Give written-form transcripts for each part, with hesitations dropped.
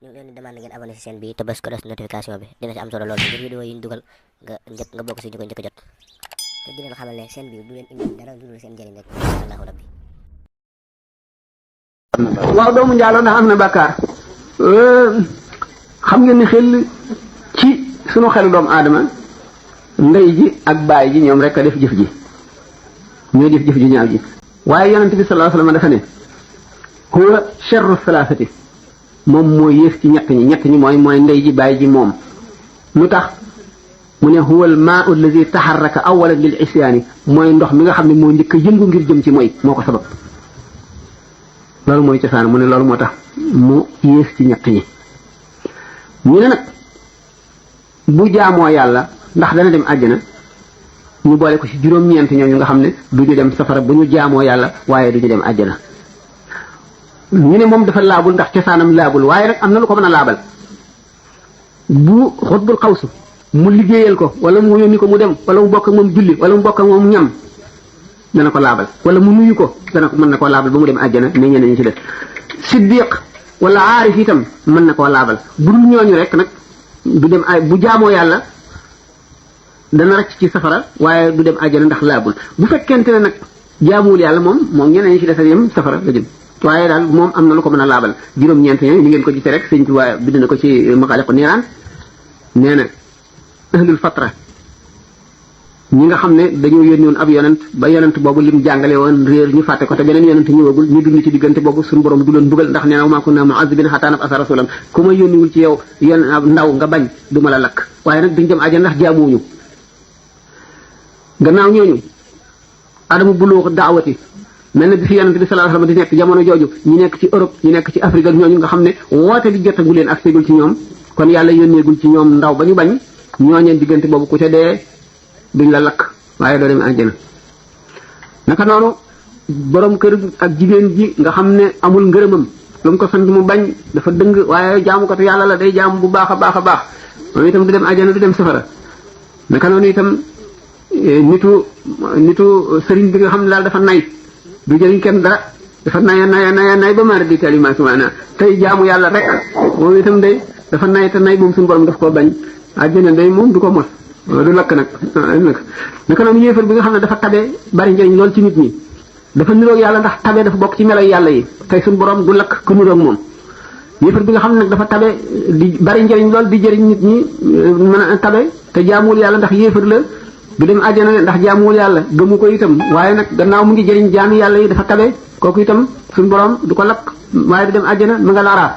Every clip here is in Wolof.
ñu ngi leen di demande ngeen abonné ci chaîne bi te bës ko def notification bi dina ci am solo lool ngir vidéo yi ñu dugal nga bokk ci ñu ko njëkk a jot te di leen xamal ne chaîne bi du leen indi dara lu dul seen njëriñ rek Allahu rabbi. waaw doomu njaaloo ndax am na bàkkaar xam ngeen ni xel ci sunu xelu doomu aadama ndey ji ak baay ji ñoom rek a def jëf ji ñooy def jëf ji ñaaw ji waaye yonent bi sallallahu alayhi wasallam dafa ne huwa sharru thalathati moom mooy yées ci ñett ñi mooy ndey ji baay ji moom lu tax mu ne huwa al maa'u allazi taharraka awwalan lil isyaani mooy ndox mi nga xam ne moo njëkk a yëngu ngir jëm ci mooy moo ko sabab loolu mooy cosaan mu ne loolu moo tax mu yées ci ñett ñi ñu ne nag bu jaamoo yàlla ndax dana dem àjjana ñu boole ko ci juróom-ñeent ñooñu nga xam ne du ñu dem safara bu ñu jaamoo yàlla waaye du ñu dem àjjana ñu ne moom dafa laabul ndax cosaanam laabul waaye nag am na lu ko mën a laabal bu xutbul xawsu mu liggéeyal ko wala mu yónni ko mu dem wala mu bokk ak moom julli wala mu bokk ak moom ñam dana ko laabal wala mu nuyu ko dana ko mën na koo laabal ba mu dem àjjana ne ñeneen ñi ci def siddiq wala aarif itam mën na koo laabal bu dul ñooñu rek nag du dem ay bu jaamoo yàlla dana rëcc ci safara waaye du dem àjjana ndax laabul bu fekkente ne nag jaamuwul yàlla moom ñeneen ñi ci des yem safara la jëm waaye daal moom am na lu ko mën a laabal juróom-ñeent ñooñu ni ngeen ko gisee rek sëñ Tuubaa bind na ko ci Maxaaliqu Niiraan nee na ahlul fatra ñi nga xam ne dañoo yónni woon ab yonent ba yonent boobu lim jàngale woon réer ñu fàtte ko te beneen yonent ñëwagul ñu dund ci diggante boobu suñu borom du leen bugal ndax nee na maa kunna mu'azzibina hattaa nab'asa rasulan ku ma yónniwul ci yow ndaw nga bañ du ma la lakk waaye nag duñ dem àjjana ndax jaamuwuñu gannaaw ñooñu adamu buluux daawati mel na bi fi yonent bi sallallahu alayhi wasallam di nekk jamono jooju ñi nekk ci Europe ñi nekk ci Afrique ak ñooñu nga xam ne woote bi jotagu leen ak ségul ci ñoom kon yàlla yónneegul ci ñoom ndaw ba ñu bañ ñooñeen diggante boobu ku ca dee duñ la lakk waaye doo dem àjjana naka noonu borom kër ak jigéen ji nga xam ne amul ngërëmam lu mu ko sant mu bañ dafa dëng waaye jaamukatu yàlla la day jaam bu baax a baax a baax moom itam du dem àjjana du dem safara naka noonu itam nitu sëriñ bi nga xam ne daal dafa nay du jëriñ kenn dara dafa nay ba mara di kalima sumaana tey jaamu yàlla rek moom itam day dafa nay te nay moom suñu borom daf koo bañ àjjana day moom du ko mos du lakk nag naka noonu yéefar bi nga xam ne dafa tabe bari njëriñ lool ci nit ñi dafa niroog yàlla ndax tabe dafa bokk ci melo yàlla yi tey suñu borom du lakk ku niroog moom yéefar bi nga xam ne nag dafa tabe di bari njëriñ lool di jëriñ nit ñi mën a tabe te jaamuwul yàlla ndax yéefar la du dem àjjana ndax jaamuwul yàlla gëmu ko itam waaye nag gannaaw mu ngi jëriñ jaami yàlla yi dafa tabe kooku itam suñu borom du ko lakk waaye du dem àjjana mu nga laraa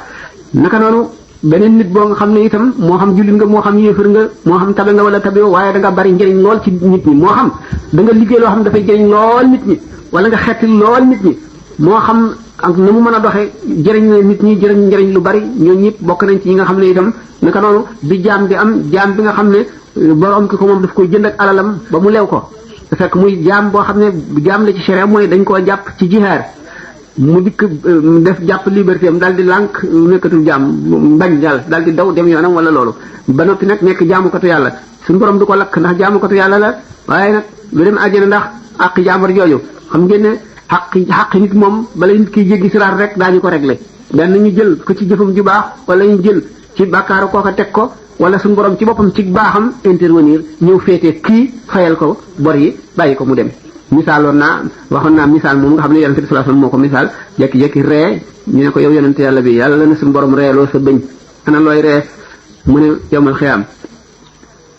naka noonu beneen nit boo nga xam ne itam moo xam jullit nga moo xam yéefar nga moo xam tabe nga wala tabe waaye da nga bari njëriñ lool ci nit ñi moo xam da nga liggéey loo xam ne dafay jëriñ lool nit ñi wala nga xetti lool nit ñi moo xam ak na mu mën a doxee jëriñ na nit ñi jëriñ njëriñ lu bari ñooñu ñëpp bokk nañ ci ñi nga xam ne itam naka noonu bi jaam bi am jaam bi nga xam ne borom ki ko moom daf koy jënd ak alalam ba mu lew ko te fekk muy jaam boo xam ne jaam la ci sharia mooy dañ koo jàpp ci jihaar mu dikk def jàpp liberté am daal di lànk nekkatul jaam bañ daal di daw dem yoonam wala loolu ba noppi nag nekk jaamukatu yàlla suñu borom du ko lakk ndax jaamukatu yàlla la waaye nag lu dem àjjana ndax àq jàmbar jooju xam ngeen ne xaq nit moom bala nit kiy jéggi siraat rek daañu ko réglé benn ñu jël ko ci jëfam ju baax wala ñu jël ci bàkkaaru kooka teg ko wala suñu borom ci boppam ci baaxam intervenir ñëw féetee kii fayal ko bor yi bàyyi ko mu dem waxoon naa misaal moom nga xam ne yonente bi sallallahu alayhi wasallam moo ko misaal jekki-jekki ree ñu ne ko yow yonente yàlla bi yàlla la ne suñu borom reeloo sa bëñ ana looy ree mu ne yowmal xiyaam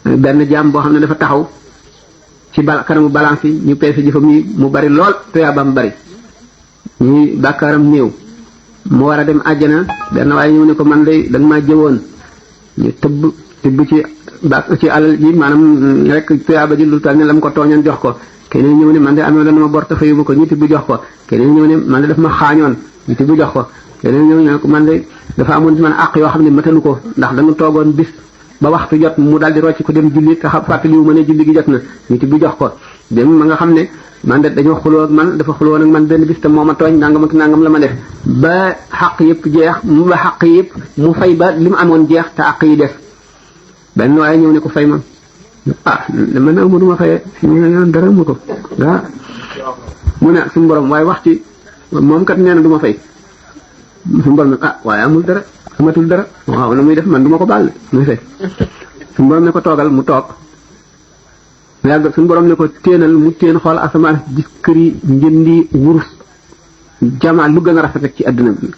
benn jaam boo xam ne dafa taxaw ci kanamu balance yi ñu peese jëfam yi mu bari lool tuyaabaam bari ñuy bàkkaaram néew mu war a dem àjjana benn waaye ñëw ne ko man day da nga maa jëwoon ñu tibb ci alal ji maanaam rek tuyaaba ji lu tal ne la mu ko tooñoon jox ko keneen ñëw ne man de amee la ma bor te fayu ko ñu tibb jox ko keneen ñëw ne man de daf ma xaañoon ñu tibb jox ko keneen ñëw ne ko man de dafa amoon man àq yoo xam ne matalu ko ndax dañu toogoon bis ba waxtu jot mu daal di rocc ko dem julli te fàttaliwu ma ne julli gi jot na ñu tibb jox ko dem ma nga xam ne man de dañoo xuloo ak man dafa xuloo ak man benn bis te moo ma tooñ nangam ak nangam la ma def ba xaq yëpp jeex ba xaq yëpp mu fay ba li mu amoon jeex te àq yi def benn waaye ñëw ne ko fay ma dama ne amul ma fayee ñu dara mu ko mu ne suñu borom waaye wax ci moom kat nee na du ma fay suñu borom ne waaye amul dara amatul dara waaw na muy def man du ma ko baal muy fekk suñu borom ne ko toogal mu toog yàgg suñu borom ne ko téenal mu téen xool asamaan gis kër yi njëndi wurus jamaa lu gën a rafet ci àdduna bi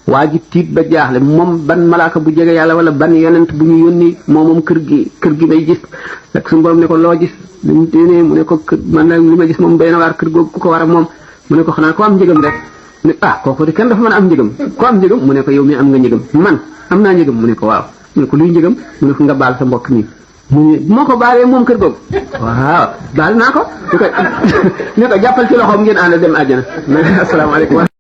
waa ji tiit ba jaaxle moom ban malaaka bu jege yàlla wala ban yonent bu ñu yónni moom kër gi may gis rek suñu borom ne ko loo gis dañu téenee mu ne ko man nag li ma gis moom béy na waar kër googu ku ko war a moom mu ne ko xanaa ko am njëgam rek ne kooku de kenn dafa mën a am njëgam ko am njëgam mu ne ko yow mi am nga njëgam man am naa njëgam mu ne ko waaw mu ne ko luy njëgam mu ne ko nga baal sa mbokk mi moo ko baalee moom kër googu waaw baal naa ko ne ko jàppal ci loxoom ngeen ànd dem àjjana asalaamaaleykum